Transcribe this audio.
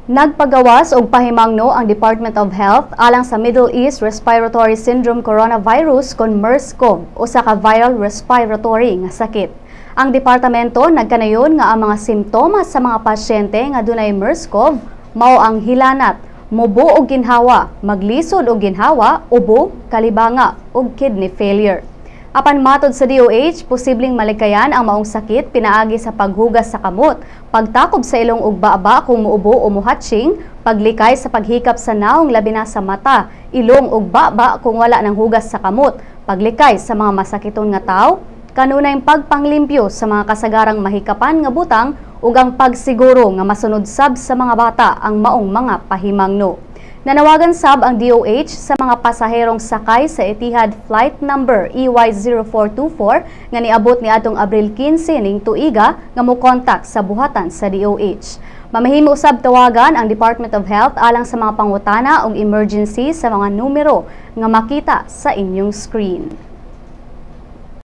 Nagpagawas og pahimangno ang Department of Health alang sa Middle East Respiratory Syndrome Coronavirus kon MERS-CoV, usa ka viral respiratory nga sakit. Ang departamento nagkanayon nga ang mga simptomas sa mga pasyente nga dunay MERS-CoV mao ang hilanat, mubo og ginhawa, maglisod og ginhawa, ubo, kalibanga ug kidney failure. Apan matod sa DOH, posibleng malikayan ang maong sakit pinaagi sa paghugas sa kamot, pagtakob sa ilong ug baba kung muubo o muhatsing, paglikay sa paghikap sa naong labi na sa mata, ilong ug baba kung wala ng hugas sa kamot, paglikay sa mga masakiton nga tawo, kanunay pagpanglimpyo sa mga kasagarang mahikapan nga butang ug ang pagsiguro nga masunod sab sa mga bata ang maong mga pahimangno. Nanawagan sab ang DOH sa mga pasaherong sakay sa Etihad flight number EY0424 nga niabot niadtong Abril 15 ning tuiga nga mokontak sa buhatan sa DOH. Mamahimo usab tawagan ang Department of Health alang sa mga pangutana og emergency sa mga numero nga makita sa inyong screen.